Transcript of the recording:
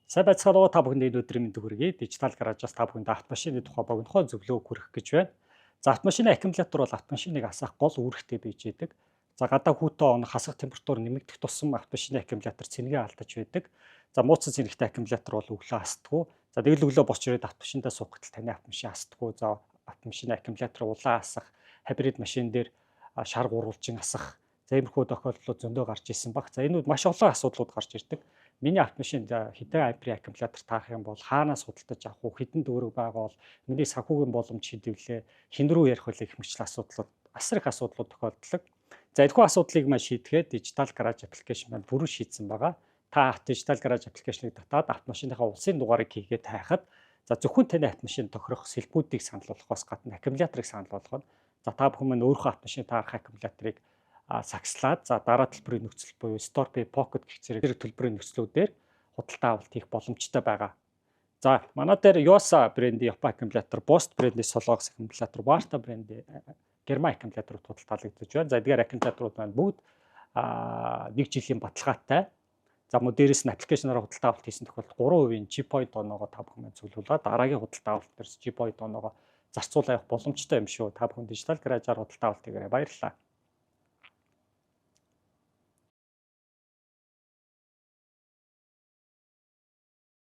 Сайн байцгаана уу, та бүхэнд энэ өдрийн мэнд хүргэе. Дижитал гаражаас та бүхэнд автомашины тухай богинохон зөвлөгөө хүргэх гэж байна. За, автомашины аккумулятор бол автомашиныг асаах гол үүрэгтэй бийж идэг. За, гадаа хүйтэн онох, хасах температур нэмэгдэх тусам автомашины аккумулятор цэнгээ алдаж байдаг. За, мууцсан цэнэгтэй аккумулятор бол өглөө асдаггүй. За, тэгэл өглөө босч ирээд автомашиндаа суух гэтэл таны автомашин асдаггүй. За, автомашины аккумулятор улаан асах, хибрид машин дээр шар гурвалжин асах. За, иймэрхүү тохиолдлууд зөндөө гарч ирсэн баг. За, энэ маш олон асуудлууд гарч ирдэг. Миний автомашинд хэдэн амперийн аккумулятор таарах юм бол, хаанаас худалдаж авах уу, хэдэн төгрөг байгаа бол, миний санхүүгийн боломж хэд вүлээ, хэн рүү ярих вэ гэх мэтчилэн асуудлууд, асар их асуудлууд тохиолддог. За, энэхүү асуудлыг маань шийдэхэд Digital Garage application маань бүрэн шийдсэн байгаа. Та Digital Garage application-ыг татаад автомашиныхаа улсын дугаарыг хийгээд хайхад, за, зөвхөн таны автомашин тохирох сэлбүүдийг санал болгохоос гадна аккумуляторыг санал болгоно. За, та бүхэн маань өөрийнхөө автомашин таарах аккумуляторыг сагслаад, за, дараа төлбөрийн нөхцөл буюу Store Pay, Pocket гэх зэрэг төлбөрийн нөхцлүүдээр худалдаа авалт хийх боломжтой байгаа. За, манай дээр Yuasa брендийн Япон аккумулятор, Boost брендийн Солонгос аккумулятор, Varta брендийн Герман аккумуляторууд худалдаалагдаж байна. За, эдгээр аккумуляторууд маань бүгд нэг жилийн баталгаатай. За, мөн дээрэс нь application аар худалдаа авалт хийсэн тохиолдолд 3% G-point оноогоо та бүхэн маань цуглуулад дараагийн худалдаа авалт дээр G-point оноогоо зарцуулаа явах боломжтой юм шүү. Та бүхэн Digital Garage-аар худалдаа авалт хийгээрэй. Баярлалаа.